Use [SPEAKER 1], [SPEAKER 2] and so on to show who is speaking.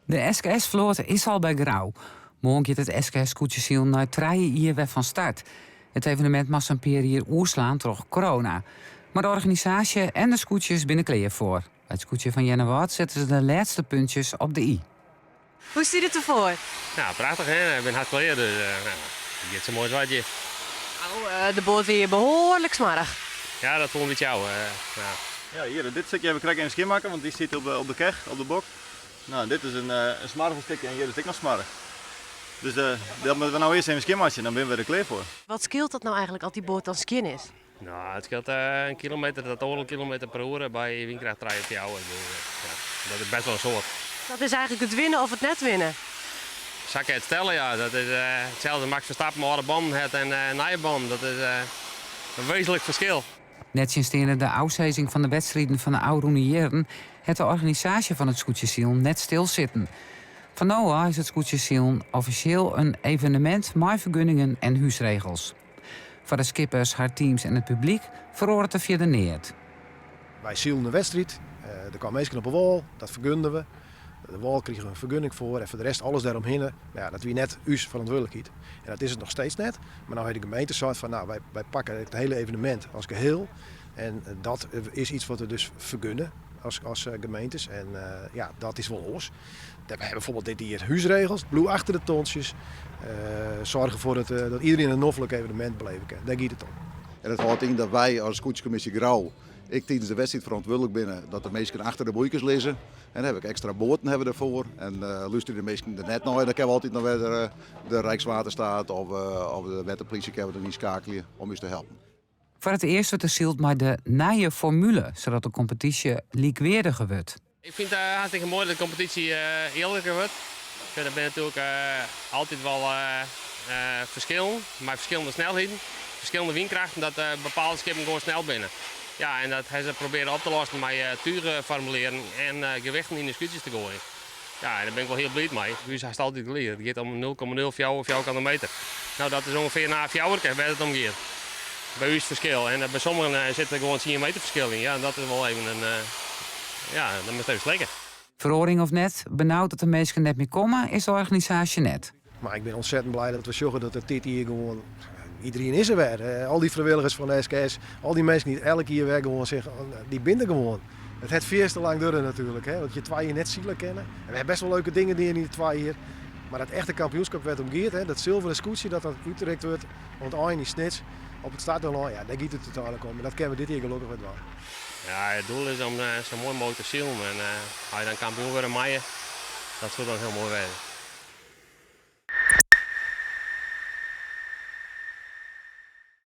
[SPEAKER 1] De SKS-float is al by Grou. Moarn giet it SKS-skûtsjesilen nei trije jier wer fan start. It evenemint moast in pear jier oerslaan troch corona. Mar de organisaasje en de skûtsjes binne klear foar. By it skûtsje fan Earnewâld sette se de lêste puntsjes op de i.
[SPEAKER 2] Hoe stiet it derfoar?
[SPEAKER 3] Nou, prachtich hè, ik bin hast klear, dus nou, it giet sa moai as wat hjir.
[SPEAKER 2] Oh, de boat wie behoarlik smoarch.
[SPEAKER 3] Ja, dat foel in bytsje ôf. Ja.
[SPEAKER 4] Ja, hjir, dit stikje ha we krekt even skjinmakke, want dy stiet op de keg, op de bok. Nou, dit is in smoarge stikje en hjir is it ek noch smoarch. Dus dat moatte we no earst even skjinmeitsje, dan binne we der klear foar.
[SPEAKER 2] Wat skeelt dat no eigentlik as dy boat dan skjin is?
[SPEAKER 3] Nou, it skeelt in kilometer tot oardel kilometer per oere by wynkrêft trije, fjouwer. Dus, ja, dat is best wol in soad.
[SPEAKER 2] Dat is eigentlik it winne of it net winne?
[SPEAKER 3] Sa kin je it stelle, ja. Dat is itselde as Max Verstappen âlde bannen hat en nije bannen. Dat is in wêzentlik ferskil.
[SPEAKER 1] Nettsjinsteande de ôfsizzing fan de wedstriden fan de ôfrûne jierren hat de organisaasje fan it skûtsjesilen net stilsitten. Fan no ôf is it skûtsjesilen offisjeel in evenemint mei fergunningen en húsregels. Foar de skippers, har teams en it publyk feroaret der fierder neat.
[SPEAKER 5] Wy silen in wedstriid, der kamen minsken op 'e wâl, dat fergunden we. De wâl krige in fergunning foar en foar de rest alles dêromhinne, ja, dat wie net ús ferantwurdlikheid. En dat is it noch steeds net. Mar no hat de gemeente sein fan nou, wy pakke it hiele evenemint as geheel en dat is iets wat we dus fergunne as gemeentes en ja, dat is wol oars. We hawwe bijvoorbeeld dit jier húsregels, bliuw achter de tontsjes, soargje derfoar dat iedereen in noflik evenemint beleve kin. Dêr giet it om.
[SPEAKER 6] En dat hâldt yn dat wy as skûtsjekommisje Grou ek tidens de wedstriid ferantwurdlik binne dat de minsken achter de boeikes lizze. En dan hawwe we ek ekstra boaten hawwe we derfoar. En lústerje de minsken der net nei, dan kinne we altyd noch wer de Rijkswaterstaat of de wetterplysje kinne we dan ynskeakelje om ús te helpen.
[SPEAKER 1] Foar it earst wurdt der syld mei de nije formule, sadat de kompetysje lykweardiger wurdt.
[SPEAKER 3] Ik fyn it hartstikke moai dat de kompetysje earliker wurdt. Der binne natuerlik altyd wol ferskillen mei ferskillende snelheden, ferskillende wynkrachten, dat bepaalde skippen gewoan snel binne. Ja, en dat hawwe se probearre op te lossen mei túchformulieren en gewichten yn de skûtsjes te goaien. Ja, en dêr bin ik wol hiel bliid mei. By ús hast altyd gelyk. It giet om 0,04 fjouwerkante meter. No, dat is ûngefear in A-fjouwerke wêr't it om giet. By ús ferskil. En by sommigen sit der gewoan tsien meter ferskil yn. Ja, dat is wol even in, ja, dan moatst even slikke.
[SPEAKER 1] Feroaring of net, benaud dat de minsken net mear komme, is de organisaasje net.
[SPEAKER 5] Mar ik bin ontzettend blij dat we sjogge dat it dit jier gewoan, iedereen is der wer. Al dy frijwilligers fan de SKS, al dy minsken dy't elk jier wer gewoan sizze, dy binne der gewoan. It hat fierste lang duorre natuerlik, hè, want je twa jier net sile kinne. En we hawwe best wol leuke dingen dien yn dy twa jier. Mar dat echte kampioenskip wêr't it om giet, hè, dat silveren skûtsje dat dan útrikt wurdt oan it ein yn Snits op it startnûmer, ja, dêr giet it úteinlik om. En dat kinne we dit jier gelokkich wer dwaan.
[SPEAKER 3] Ja, it doel is om sa moai mooglik te silen en as je dan kampioen wurde meie, dat soe dan hiel moai wêze.